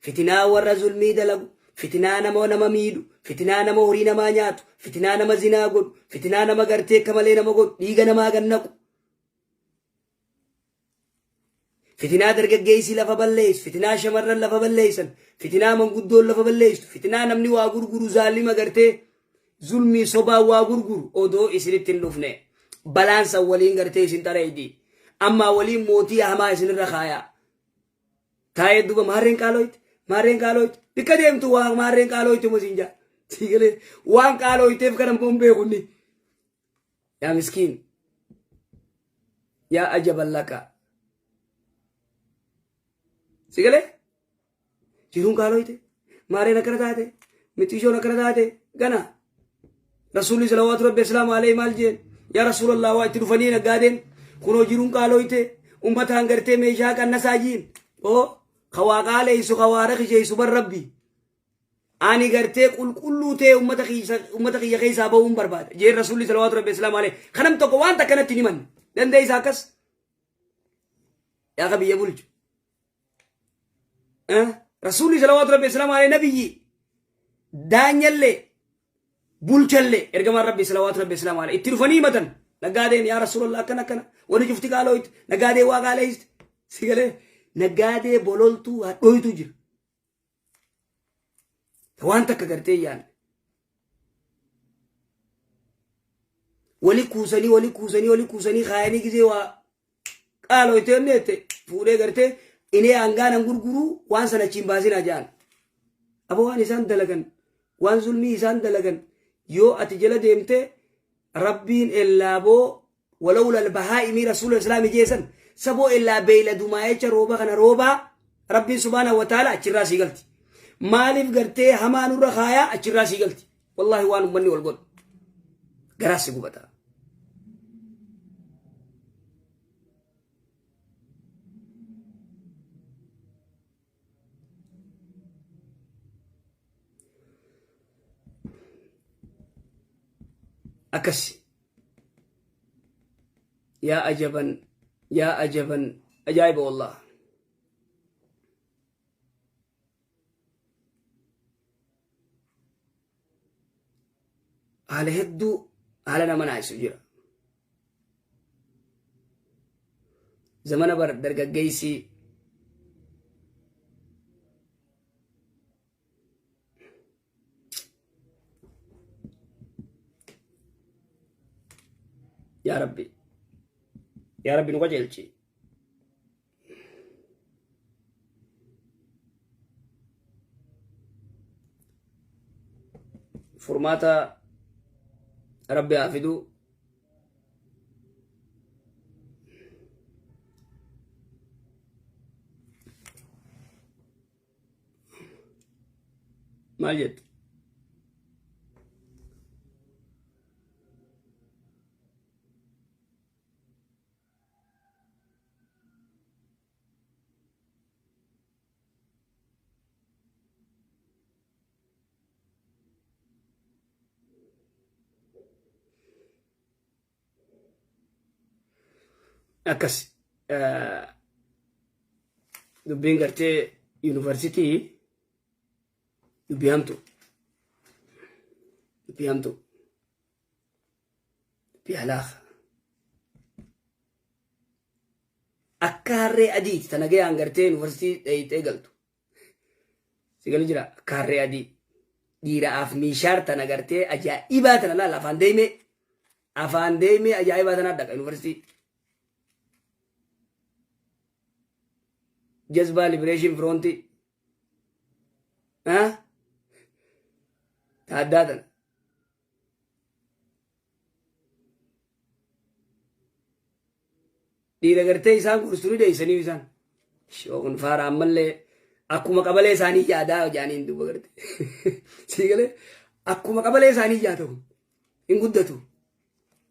Fitinaa warra zulmii dalagu. Fitinaa nama nama miidhu. Fitinaa nama horii namaa nyaatu. Fitinaa nama zinaa godhu. Fitinaa nama gartee akka malee nama godhu. Dhiiga namaa gannaqu. Fitinaa dargaggeessi lafa balleessu, fitinaa shamarran lafa balleessan, fitinaa manguddoon lafa balleessu, fitinaa namni waa gurguru zaalima gartee zulmii sobaa waa gurguru odoo isinitti hin dhufne. Balaan san waliin gartee isin xareeydi. Ammaa waliin mootii hamaa isinirra kaayaa. Taa'ee duuba maarreen qaalooyte, maarreen qaalooyte, bikka deemtu waa maarreen qaalooyte moo siin jaa. Siigalee waan qaalooyteef kana immoo hin beeku inni. Yaa miskiin. Yaa ajaban laka. Si galee? Jiruun qaalooyte. Maareen akkana taate. Mixishoon akkana taate. Gana. Rasuulli salawaatu rabbi islaamu alayhi maal jeen? Yaa Rasuulallah waa itti dhufanii naggaadeen. Kunoo jiruun qaalooyte. Ummataan gartee meeshaa qannasaa jiin. Oo ka waa qaaleessu ka waa rakisheessu bar rabbi. Ani gartee qulqulluu ta'e ummata kiyya ummata kiyya keessaa bahuun barbaada. Jeen Rasuulli salawaatu rabbi islaamu alayhi. Kanam tokko waan takka natti hin himanne. Dandeessa akkas? Yaa ka biyya bulchu. Rasuulli salawaatu rabbi islaamu alayhi nabiyyi. Daanyallee bulchallee ergamaan rabbi salawaatu rabbi islaamu alayhi. Itti dhufanii himatan. Naggaadeen yaa Rasuulallah akkana akkana. Wani cufti qaalooyte. Naggaadee waa qaaleessite. Sigalee naggaadee bololtuu hadhooytu jira. Waan takka gartee yaanne. Wali kuusanii wali kuusanii wali kuusanii kaayanii gisee waa qaaloo itti inni jette fuudhee gartee inee hangaanan gurguruu waan sana achiin baasinaa jedhan. Aboo waan isaan dalagan waan zulmii isaan dalagan yoo ati jala deemte rabbiin ellaaboo walawla albahaa'imii rasuula islaami jeesan saboo illaa beeyladumaa jecha rooba kana roobaa rabbiin subhaanahu wa ta'ala achirraa sii galti maaliif gartee hamaa nurra kaayaa achirraa sii galti wallaahi waan ummanni wal godhu garaa si gubata akkasi yaa ajaban yaa ajaban ajaa'iba wallah haala hedduu haala nama naayisu jira zamana bar dargaggeessi yaa rabbi yaa rabbi nu qajeelchi Furmaata rabbi haa fidu. Maal jettu? Akkas dubbiin gartee Yuunivarsiitii dubbii hamtu. Dubbii hamtu. Dubbii halaaka. Akka harree adiiti tana gayaan gartee yuunivarsiitii dhayxee galtu. Si galu jira akka harree adii. Dhiiraaf miishaar tana gartee ajaa'ibaa tana laala afaan deemee afaan deemee ajaa'ibaa tana dhaqa yuunivarsiitii. Jazbaa Liberation Front. Taaddaa tana. Dhiira gartee isaan gorsu ni dheeysaniif isaan. Shoo kun faara ammallee akkuma qabalee isaanii yaadaa jaaniin duuba garte. Sii galee akkuma qabalee isaanii yaada kun hin guddatu.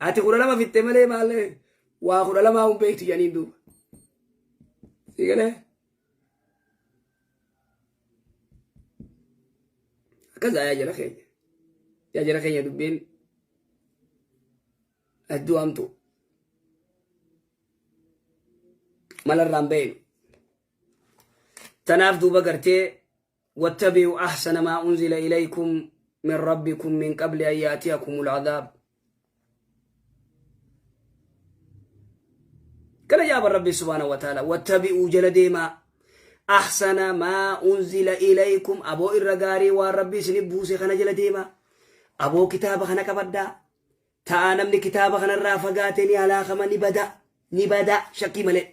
Ati 12 fixxe malee maal waa 12 hin beektu jaaniin duuba. Sii galee akkas yaa jara keenya. Yaa jara keenya dubbiin hedduu hamtu. Malarraan beeynu. Tanaaf duuba gartee wattabi'u ahsana maa unzila ilaykum min rabbikum min qabli an yaatiyakum al'adaab. Kana jaaba Rabbi subhaanahu wa ta'ala wattabi'uu jala deemaa ahsana maa unzila ilaykum aboo irra gaarii waan Rabbi isin buuse kana jala deemaa aboo kitaaba kana qabadhaa Ta'a namni kitaaba kanarraa fagaate ni halaakama ni bada ni bada shakkii malee.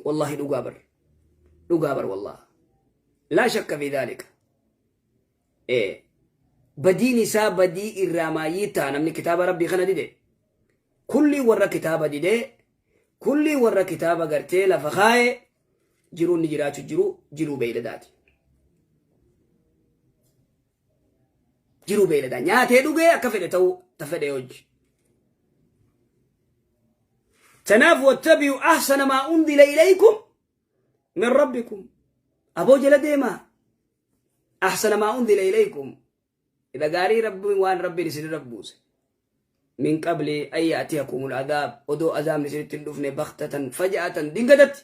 Wallahi dhugaa bar dhugaa bar wallah laa shakka fi dhaalika. Ee badiin isaa badii irraa maayyii ta'a namni kitaaba rabbii kana dide. Kulli warra kitaaba didee kulli warra kitaaba gartee lafa kaaye jiruun ni jiraachu jiru jiruu beeyladaati. Jiruu beeyladaa nyaatee dhugee akka fedhe ta'uu ta fedhe hojji. Tanaaf wattabi'u ahsana maa unzila ilaykum min rabbikum. Aboo jala deemaa. Ahsana maa unzila ilaykum. Irra gaarii rabbiin waan rabbiin isin irra buuse. Min qabli an ya'tiyakumul adaab odoo azaabni isinitti hin dhufne baktatan faja'atan dingatatti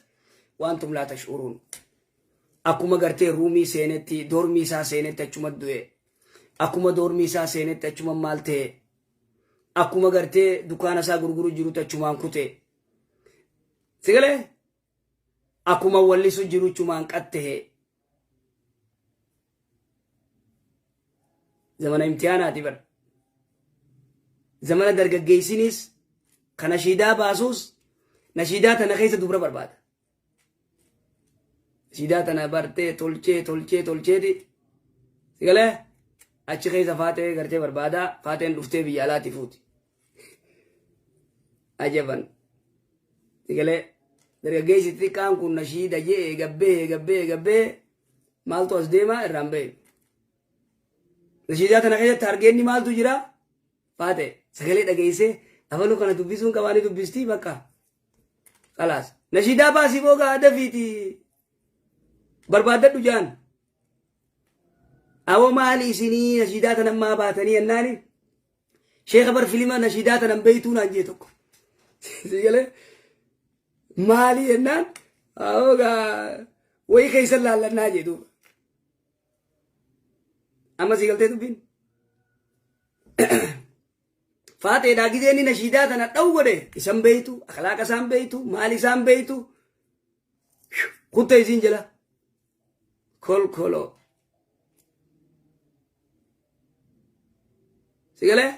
waantum laa tash'uruun. Akkuma gartee ruumii seenetti doormii isaa seenetti achuma du'e. Akkuma doormii isaa seenetti achuma maal ta'e. Akkuma gartee dukaana isaa gurguru jirutti achumaan kute. Sigalee akkuma wallisu jiru achumaan qattahe. Zamana imtihaanaati bar. Zamana dargaggeessinis ka nashiidaa baasuus nashiidaa tana keessa dubra barbaada. Nashiidaa tana bartee tolchee tolchee tolcheeti. Sigalee achi keessa faatee gartee barbaada faateen dhuftee biyya alaati fuuti. Ajaban. Sigalee dargaggeessi xiqqaan kun nashiida jee gabbee gabbee gabbee maaltu as deema irraan ba'e. Nashiidaa tana keessatti hargeenni maaltu jira? Faate sagalee dhageessee abaluu kana dubbisuun qabaanii dubbistii bakka. Kalaas. Nashiidaa baasii boogaa dafiiti barbaaddadhu jaan. Awoo maali isinii nashiidaa tana ammaa baatanii jennaani? Sheeka bar filima nashiidaa tanan beeytuu naan jee tokko. Siigalee maali jennaan awoo gaa wayii keessa laallannaa jee duuba. Amma sii galtee dubbiin. Faaxeedhaa gizee inni nashiidaa tana dha'u godhe isan beeytu akhlaaqa isaan beeytu maal isaan beeytu kutta isiin jala kolkoloo. Si galee?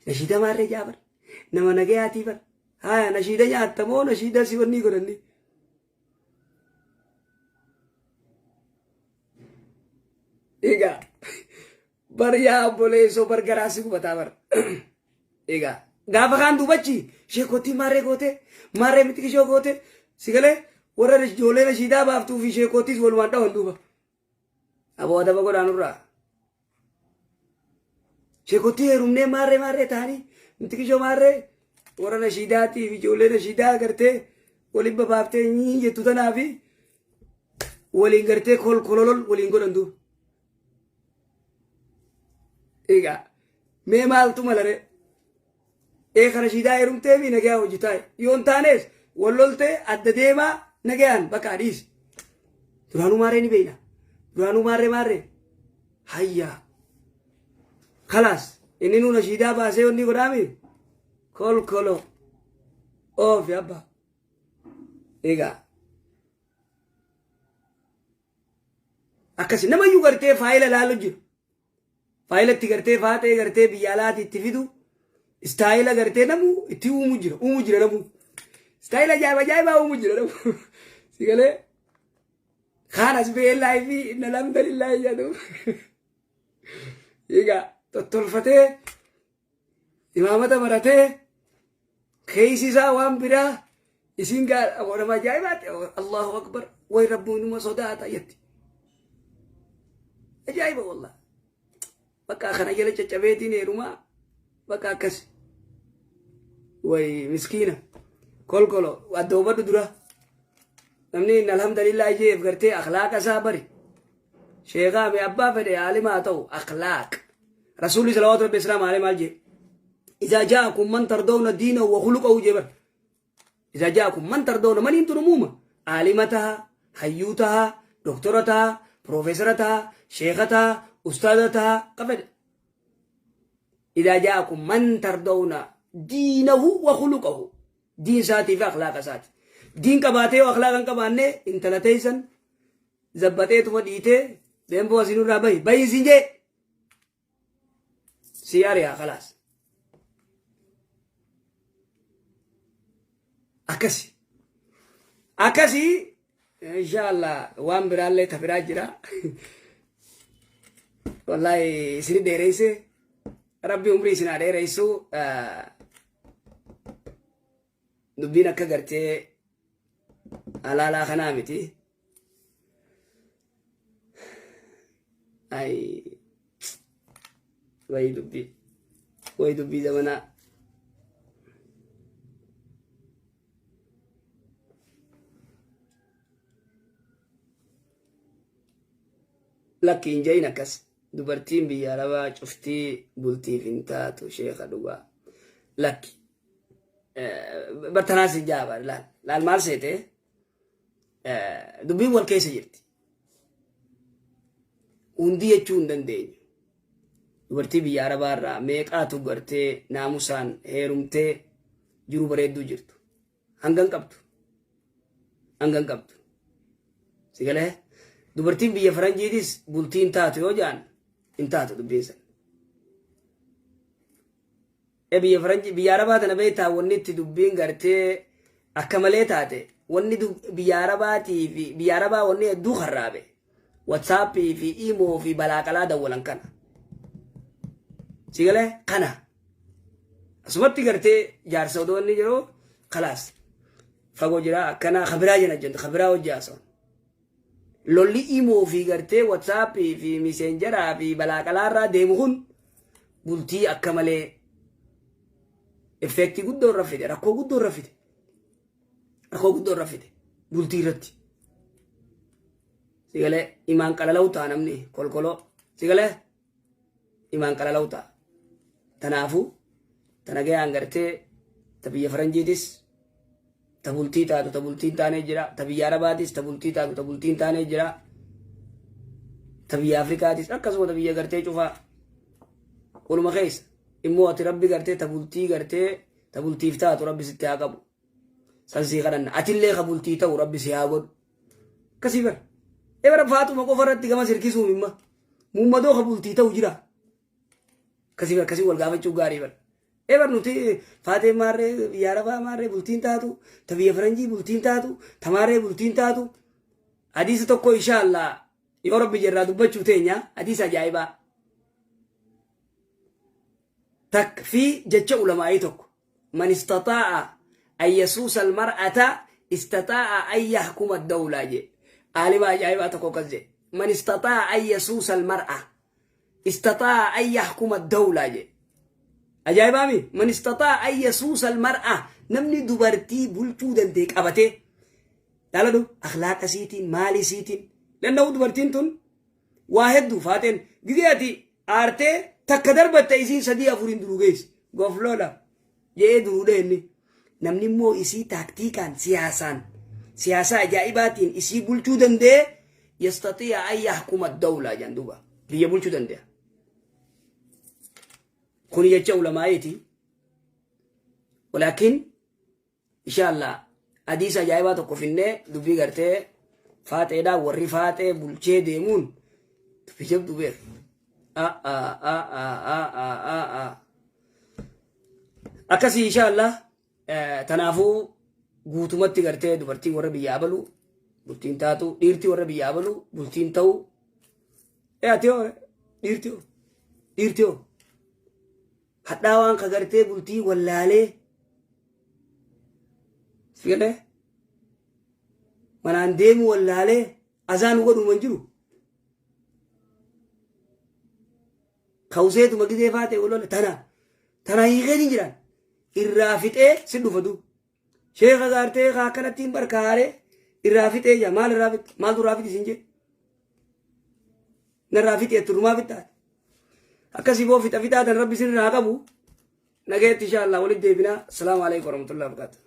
Nashiida maarree jaabar nama nagayaatii bar haya nashiida nyaatta moo nashiida si wannii godhanni. Egaa bar yaa obboleessoo bar garaa si gubataa bar. Egaa gaafa kaan duubachi sheekotii maarree goote maarree mixikishoo goote si galee warra ijoollee nashiidaa baaftuu fi sheekotiis walumaan dhawan duuba. Aboo adaba godhaa nurraa. Sheekotii heerumnee maarree maarree ta'anii mixikishoo maarree warra nashiidaatii fi ijoollee nashiidaa gartee waliin babaaftee nyii jettu tanaa fi waliin gartee kolkololol waliin godhan duuba. Egaa mee maaltu malaree? Ee kana nashiidaa heerumtee fi nagayaa hojii taa'e. Yoo hin taanes wal loltee adda deemaa nagayaan bakka adiisi. Duraanuu maarree ni beeyna. Duraanuu maarree maarree. Hayyaa. Kalaas inni nuu nashiidaa baasee onni godhaami. Kolkolo. Oofi abbaa. Egaa. Akkasi namayyuu gartee faayila laalu jiru. Faayila itti gartee faaxee gartee biyya alaati itti fidu. Istaayila gartee namu itti uumu jira. Uumu jira namu. Istaayila ajaa'iba ajaa'ibaa uumu jira namu. Si galee kaan as ba'ee laayifii inna alhamdulillaahi jedhu. Egaa tottolfatee imaamata maratee keessi isaa waan biraa isiin nama ajaa'ibaatti Allahu akbar way rabbuun numa sodaata jetti. Ajaa'iba wallah. Bakka kana jala caccabeetiin heerumaa bakka akkas. Way miskiina kolkolo adda hubadhu dura. Namni inni alhamdulillah jeef gartee akhlaaqa isaa bari. Sheekaa mi abbaa fedhe aalimaa ta'u akhlaaq. Rasuulli salawaatu rabbi islaam alee maal jee? Izaa ja'akum man tardawna diinahu wa khuluqahu jee bar. Izaa ja'akum man tardawna maniin tun umuuma. Aalima taha, hayyuu taha, doktora taha, piroofeesara taha, sheeka taha, ustaaza taha, ka fedhe. Izaa ja'akum man tardawna diinahu wa khuluqahu. Diin isaatii fi akhlaaqa isaati. Diin qabaatee yoo akhlaaqa hin qabaanne intala teessan zabbaxeetuma dhiitee deemboo asii nurraa bahi bahi siin jee. Si ari'a khalaas. Akkasi. Akkasi inshallah waan biraallee ta biraa jira. Wallahi isin dheereyse rabbi umrii isin haa dheereysu. Dubbiin akka gartee alaalaa kanaa miti. Ay way dubbii way dubbii zamanaa. Lakki hin jahin akkas dubartiin biyya arabaa cuftii bultiif hin taatu sheeka dhugaa. Lakki bartanaa si jaaba laal laal maal seete dubbiin wal keessa jirti. Hundi jechuu hin dandeenyu. Dubartii biyya arabaa irraa meeqaatu gartee naamusaan heerumtee jiruu bareedduu jirtu. Hangan qabdu. Hangan qabdu. Si galee dubartiin biyya faranjiitis bultii hin taatu yoo jaan hin taatu dubbiin san. E biyya faranjii biyya arabaa tana beektaa wanni itti dubbiin gartee akka malee taate wanni biyya arabaatii fi biyya arabaa wanni hedduu karraabe watsaappii fi imoo fi balaaqalaa dawwalan kana. Si galee kana asumatti gartee jaarsa odoo inni jiru kalaas fagoo jira akkanaa kabiraa jena jentu kabiraa hojii haasawan. Lolli imoo fi gartee watsaappii fi miseenjaraa fi balaaqalaa irraa deemu kun bultii akka malee effeektii guddoo irra fide rakkoo guddoo irra fide rakkoo guddoo irra fide bultii irratti. Sigalee imaan qalalawu ta'a namni kolkoloo sigalee imaan qalalawu ta'a. Tanaafuu tana gayaan gartee ta biyya faranjiitis ta bultii taatu ta bultii hin taanee jira ta biyya arabaatis ta bultii taatu ta bultii hin taanee jira ta biyya afrikaatis akkasuma ta biyya gartee cufaa waluma keessa immoo ati rabbi gartee ta bultii gartee ta bultiif taatu rabbi sitti haa qabu san sii kadhanna atillee ka bultii ta'u rabbi si haa godhu akkasii bara ebara faaxuma qofa irratti gama sirkisuu mimma muummadoo ka bultii ta'u jira akkasii akkasii wal gaafachuu gaarii bara Ebar nuti faatee maarree biyya arabaa maarree bultiin taatu ta biyya faranjii bultiin taatu ta maarree bultiin taatu hadiisa tokko inshaallah yoo rabbi jirraa dubbachuu teenya hadiisa ajaa'ibaa tak fi jecha ulamaa'ii tokko man istataa'a an yasuusa almar'ata istataa'a an yahkuma dawlaa jee aalima ajaa'ibaa tokko akkas jee man istataa'a an yasuusa almar'a istataa'a an yahkuma dawlaa jee Ajaa'ibaami man istaxaa an yasuusa almar'a namni dubartii bulchuu danda'e qabatee dhaaladhu akhlaaqa isiitiin maali isiitiin danda'u dubartiin tun waa hedduu faaxeen gizee ati aartee takka darbatte isiin sadii afuriin duruu geessi gofloola jedhee duruu dheenni namni immoo isii taaktiikaan siyaasaan siyaasa ajaa'ibaatiin isii bulchuu danda'e. Yastati'a an yahkuma dawla jedhan duuba. Biyya bulchuu danda'a. Kuni jecha ulamaa'iiti. Walaakin inshallah hadiisa ajaa'ibaa tokko finnee dubbii gartee faaxeedhaa warri faaxee bulchee deemuun dubbii jabduu beeku. Akkasii inshallah tanaafuu guutumatti gartee dubartiin warra biyya abalu bultiin taatu, dhiirti warra biyya abalu bultiin ta'u. Ati hoo, dhiirti hoo, dhiirti hoo hadhaa waan ka gartee bultii wallaalee sigalee manaan deemu wallaalee azaan godhuman jiru. Kawuseetuma gizee faatee waloole tana tana hiikeen hin jiran irraa fixee si dhufa du. Sheeka gaartee kaa akkanatti hin barkaaree irraa fixee jira. Maal irraa fixxe? Maaltu irraa fixi siin jee? Narraa fixee turumaa fixxaate. Akkasii boo fixa fixaa tan rabbi sin irraa qabu. Nageetti insha Allah walitti deebinaa. Assalaamu alaikum warahmatullahi wabarakatuh.